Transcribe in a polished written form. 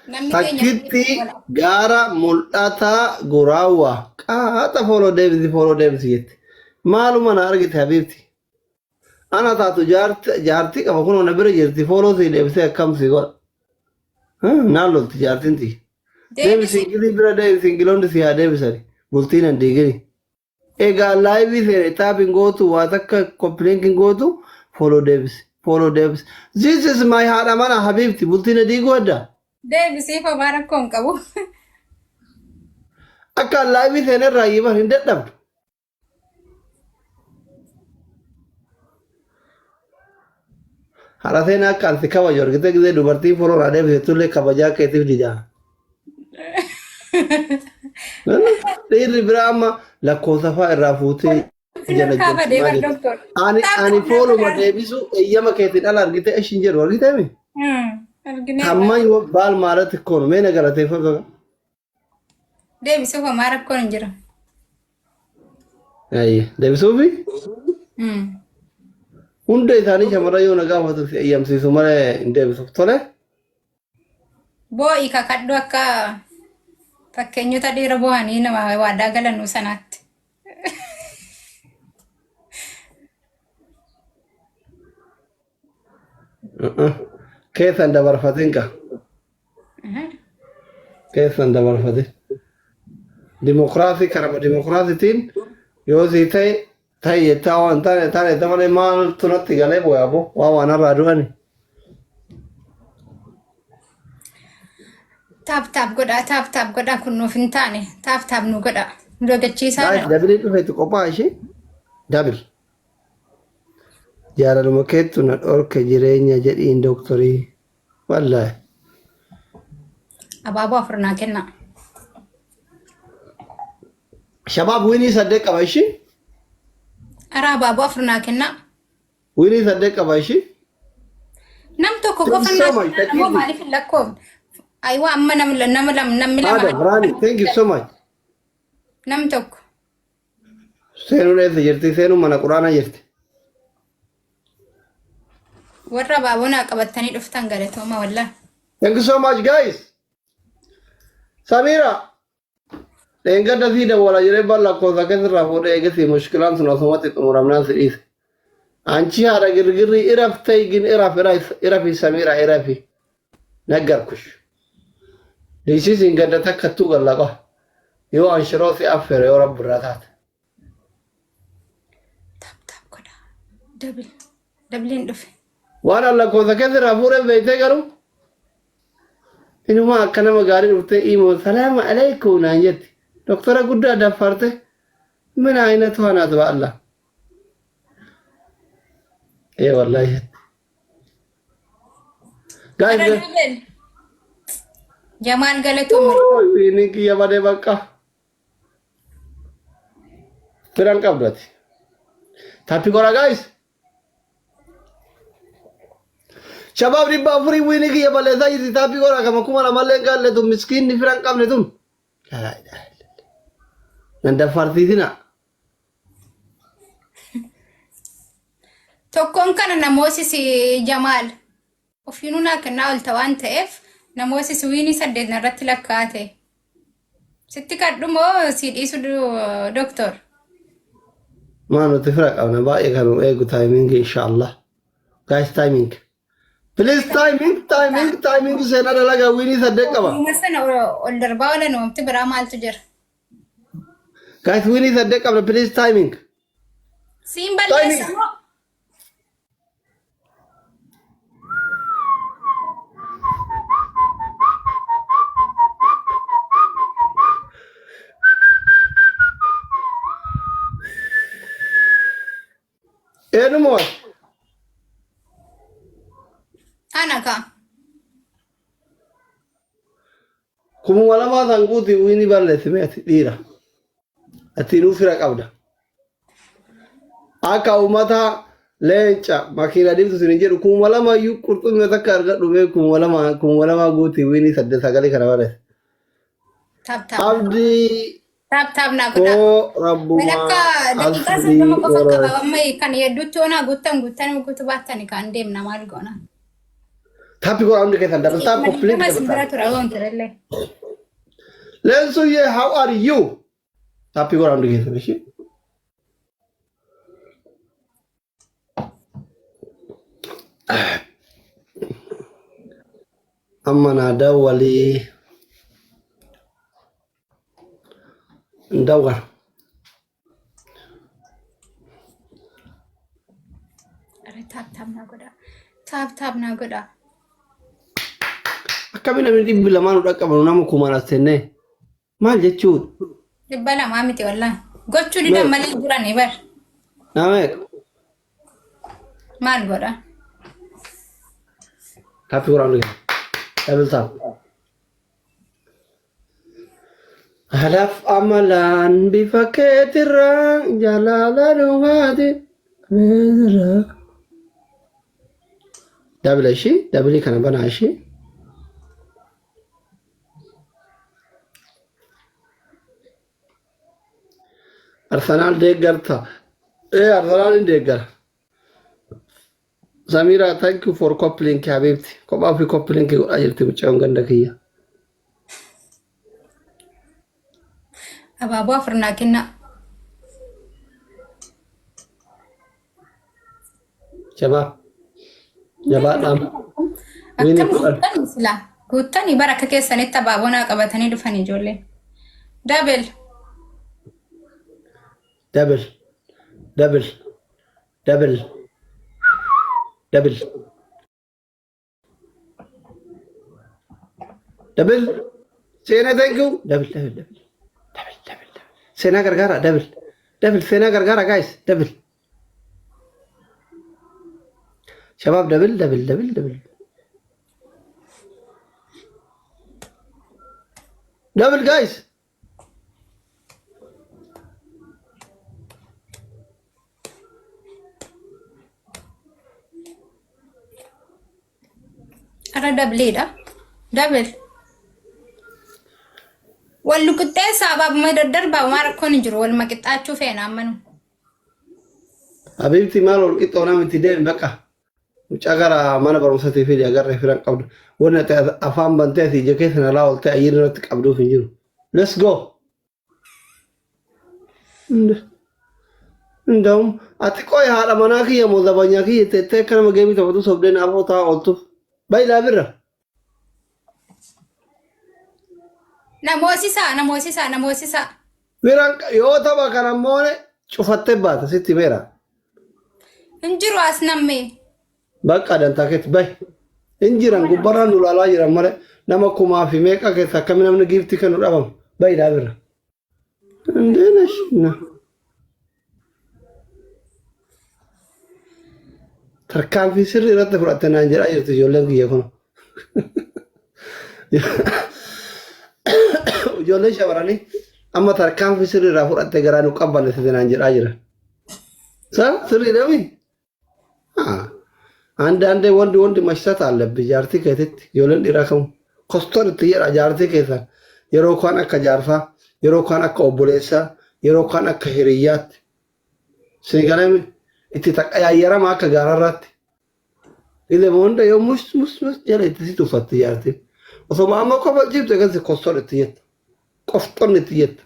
Namni keenya Takkitti gaara mul'ataa guraawwa qaaxa foloo deebisi foloo deebisi jette. Maaluma na argite habiibti. Ana taatu jaartii qaba kunoo na bira jirti foloo sii deebisee akkam sii godha. Naan lolti jaartiin tiyya. Deebi Deebisi. singilii bira deebi singiloonni si haa deebisani. Bultiin hin diigini. Egaa live seene tap hin gootu waa takka complain hin gootu follow deebisi follow deebisi. This is my haadha mana habiibti bultii na diiguu adda. Deebisiif homaa rakkoo hin qabu. Akka live seene irraa yiban hin dadhabdu. Haadha seenaa akka ansi kabaju argite gisee dubartiin follow naa deebise tullee kabajaa keetiif didaa. Dhiirri biraa amma lakkoofsa fa'aa irraa fuutee jala Harkaa jirti badee maal bar jetti. doktor. Ani Taap ani taap naa fooluma godhaa. deebisu eeyyama keetiin ala argite ishiin jedhu argitee mi? Argineerra. Hamma yoo baal maalatti koonu mee na galateeffadhu. Deebisuuf homaa rakkoon hin jiru. Ayye deebisuufi hunda isaanii shamarran yoo na gaafatu si eeyyamsiisu malee hin deebisuuf tole. Boo'i kakadhu akka fakkeenyota dhiira boo'anii nama waadaa galanuu sanaatti. Keessan dabarfatin ka. Keessan dabarfatin. Dimokiraasii karama dimokiraasiitiin yoo sii ta'e ta'e jettaa waan taane taane jetta malee maaltu natti galee boo'a aboo waa waan irraa du'ani. Taap taap godhaa taap taap godhaa kun nuuf hin taane taap taap nu godhaa nu dagachiisaa Guys jira. dabilii dhufeetu qophaa ishee dabil. Jaalaluma keettu na dhorke jireenya jedhiin doktorii. Wallaahi. Abaaboo afur naa kennaa. Shabaab winii saddeet qaba ishii. Ara abaaboo afur naa kennaa. Winii saddeet qaba ishii. Nam tokko Thank qofa you so naa much. kennaa namoo Takiiti. maaliif hin lakkoofne? Ayiwa amma nama lama namni lama Adam, Rani, thank you so much. nam tokko. Seenuun eessa jirti? Seenuun mana quraanaa jirti. Warra abaaboo naa qabattanii dhuftan galatooma wallaa. Thank you so much guys. Samira. Dheengadda sii dawwala jedhee bar lakkoofsa keessa irraa fuudhee eegasii mushkilaan sun osumatti xumuramnaan si dhiise. Anchi haadha girgirrii iraf ta'i gin iraf irafi Samira irafi naggarkush. Dhiisisin ganda takkattuu gallaqa. Yoo an shiroo si affeere yoo rabbi irraa taate. Taap taap godhaa. Dabil. Dabiliin dhufe. Waan an lakkoofsa keessa irraa fuudhee beektee garuu inumaa akka nama gaarii dhuftee imoo salaama alaikum naan jetti. Doktora guddaa daffarte mina aynatu hanaat ba'alla. Ee wallaahi. Guys, Ara Dabil. Jamaal galatooma. inni kiyya badee bakka. Firan qabdu ati. Tappi godha guys. Shabaab 400 wiini kiyya balleessaa jirti taappii godha kama 2000llee hin galle tun miskiinni fira hin qabne tun. Laa ilaaha illallah. Nan daffarsiisina. Tokkoon kana namoosisi Jamaal. Ofiinuu naa kennaa oolta waan ta'eef namoosisi wiinii saddeet narratti lakkaa'ate. Sitti kadhu moo si dhiisu doktor? Maa nuti fira qabna baay'ee kan nu eegu timing inshallah. Guys timing. Please timing timing timing seenaa dalagaa wiinii saddeet qaba. Ofiima sana ol darbaa oolan wanti biraa maaltu jira? Guys wiinii saddeet qabna please timing. Siin balleessa moo? Eenyu moo? Ana kaa. 2000 san guutii wiinii balleessi mee ati dhiira. Ati nuu fira qabda. Akka uummata leenca makiina diimtu sin jedhu 2000 iyyuu qurxummii takka argadhu mee 2000 guutii wiinii saddeet sagalii kana barreesse. Taap taap. Abdii Taap taap naa godhaa. koo rabbumaa Walakka daqiiqaa asrii 30 qofa warra. qaba. Amma kan hedduutti onaa guuttan guuttan guutuu baattani kan deemna maal goona. Tap godhaa hundi keessan double tap Nama copy link digdama double isin bira tap. tura oon turellee. Leensuyyee how are you? Tap godhaa hundi keessan ishee. Amma naa dawwalii. Dawwal. Arre tap tap naa godhaa. Tap tap naa godhaa. Akkamiin namni 200 nu dhaqqabanu nama kumaan as seennee maal jechuudha? 200 miti wallaahi. Gochuu didan Meeqa? malee jirani bar. Naa meeqa? Maal godha? Tap godhaa hundi keessan. Double tap. Alaaf amalaan bifa keetirraa jaalala dhugaati. Beezirraa. Dabila ishii dabilii kana banaa ishii. Arsenaal deeggarta. Ee Arsenaal hin deeggara. Samira thank you for copy link habibti. Kophaa ofii copy link godhaa jirti mucaan ganda kiyya. Abaaboo afur naa kennaa. Jabaa. Jabaadhaan. Wiini Akkam 10. guuttanii silaa? Guuttanii bara akka keessanitti abaaboo naa qabatanii dhufan ijoolleen. Double. Double. Double. Double. Double. Double. Seenaa thank you. Double double double. Double double double. Seenaa gargaara double. Double seenaa gargaara guys double. Shabaab double double double double. Double guys. Arra dableedha. Dabel. Wal luqixxeessaa abaabuma daddarbaa homaa rakkoon hin jiru. Waluma qixxaachuu feena ammanu. Habiibti maal ol qixxoonaa miti deemi bakka. Mucaa gara mana barumsatii fidi agarree firan qabdu. Wanni ati afaan bantee asii ija keessa na laa oltee ayyiin irratti qabduuf hin jiru. Let's go. Ndawum ati qoy haadha manaa kiyya moo zabanyaa kiyya tettee akka nama geemii taphatu sobdeen afoo taa'aa ooltuuf. Bayi laabirra. Namoosisaa namoosisaa namoosisaa. Firan yoo tapha kana moone cufattee baata sitti beera. Hin jiru as namni. Bakka dantaa keetti bayi. Hin jiran gubbarraan nu ilaalaa jiran malee nama kumaa fi meeqa keessa akkami namni giiftii kennu dhabamu. Bayi laabirra. Indeenash na. Tarkaanfii sirrii irratti fudhatte naan jedhaa jirti ijoolleen kiyya kun. Ijoolleen shamarranii amma tarkaanfii sirrii irraa fudhatte garaa nu qabbaneessite naan jedhaa jiran. Sa sirrii dhami? አንዳንዴ ወንድ ወንድ መሽተት አለብህ jaartii keetitti ijoolleen dhiiraa kamu kostor itti jedha jaartii keessan yeroo kaan akka jaarsaa yeroo kaan akka obboleessaa yeroo kaan akka hiriyyaatti sinigalame itti taqayaayyarama akka gaararraatti ilema hunda yoo mus mus mus jedha itti si tuffatti jaartiin osoma amma qofa jibte akkasi kostor itti jetta qofxonni itti jetta.